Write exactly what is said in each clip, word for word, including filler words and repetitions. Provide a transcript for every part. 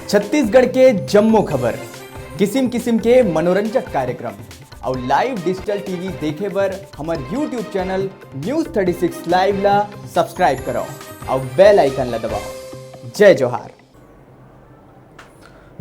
छत्तीसगढ़ के जम्मो खबर, किसिम किसिम के मनोरंजक कार्यक्रम अउ live digital T V देखे बर हमर YouTube channel News thirty six Live ला subscribe करव अउ bell icon ला दबाव। जय जोहार।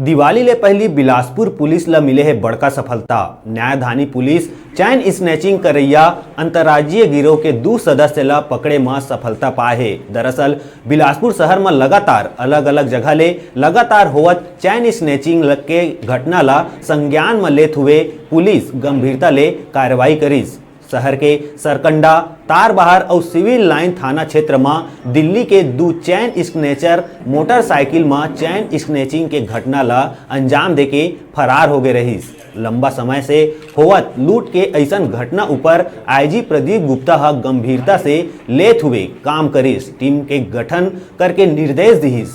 दिवाली ले पहिली बिलासपुर पुलिस ल मिले हे बड़का सफलता। न्यायधानी पुलिस चैन स्नैचिंग करइया अंतर्राज्यीय गिरोह के दू सदस्य ल पकड़े म सफलता पाए हे। दरअसल बिलासपुर शहर म लगातार अलग-अलग जगह ले लगातार होवत चैन स्नैचिंग ल-, के घटना ल संज्ञान म लेत हुए पुलिस गंभीरता ले कार्रवाई करिस। शहर के सरकंडा, तारबहार अउ सिविल लाइन थाना क्षेत्र म दिल्ली के दू चैन स्नैचर मोटरसाइकिल म चैन स्नैचिंग के घटना ल अंजाम देके फरार हो गे रहिस। लंबा समय से होवत लूट के अइसन घटना ऊपर I G प्रदीप गुप्ता ह गंभीरता से लेत हुए काम करिस, टीम के गठन करके निर्देश दिहिस,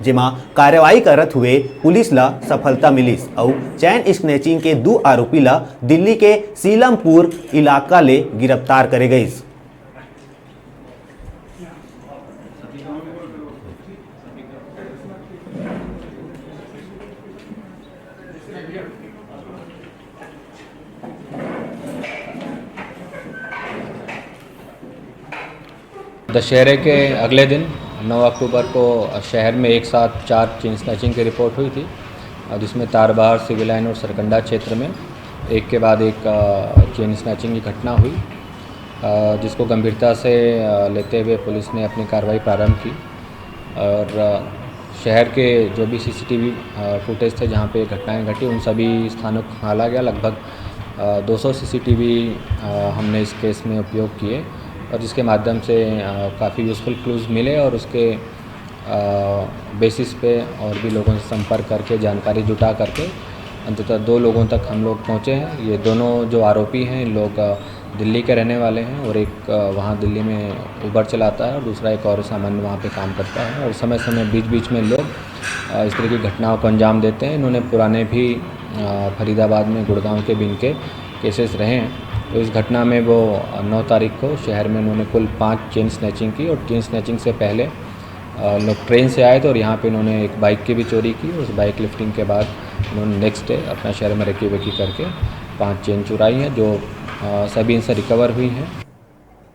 जेमा कार्रवाई करत हुए पुलिस ला सफलता मिलिस अउ चैन स्नैचिंग के दू आरोपी ला दिल्ली के सीलमपुर इलाका ले गिरफ्तार करे गइस। दशहरे के अगले दिन, नौ अक्टूबर को, शहर में एक साथ चार चेन स्नैचिंग की रिपोर्ट हुई थी, अ, जिसमें तारबहार, सिविल लाइन और सरकंडा क्षेत्र में एक के बाद एक, अ, चेन स्नैचिंग की घटना हुई, अ, जिसको गंभीरता से, अ, लेते हुए पुलिस ने अपनी कार्रवाई प्रारंभ की। और, अ, शहर के जो भी C C T V, अ, फुटेज थे, जहाँ पे घटनाएं घटी, उन सभी स्थानों को खंगाला गया। लगभग, अ, दो सौ C C T V, अ, हमने इस केस में उपयोग किए और जिसके माध्यम से, अ, काफ़ी यूज़फुल क्लूज मिले और उसके, अ, बेसिस पे और भी लोगों से संपर्क करके, जानकारी जुटा करके अंततः दो लोगों तक हम लोग पहुँचे हैं। ये दोनों जो आरोपी हैं, इन लोग, अ, दिल्ली के रहने वाले हैं और एक, अ, वहाँ दिल्ली में उबर चलाता है और दूसरा एक और सामान्य वहाँ पे काम करता है। और समय समय, बीच बीच में लोग, अ, इस तरह की घटनाओं को अंजाम देते हैं। इन्होंने पुराने भी, अ, फरीदाबाद में, गुड़गांव के भी इनके केसेस रहे हैं। तो इस घटना में वो, अ, नौ तारीख को शहर में इन्होंने कुल पाँच चेन स्नैचिंग की और चेन स्नैचिंग से पहले, अ, लोग ट्रेन से आए थे और यहाँ पे इन्होंने एक बाइक की भी चोरी की। उस बाइक लिफ्टिंग के बाद इन्होंने नेक्स्ट डे अपना शहर में रेकी वेकी करके पाँच चेन चुराई हैं, जो, अ, सभी इनसे रिकवर हुई हैं।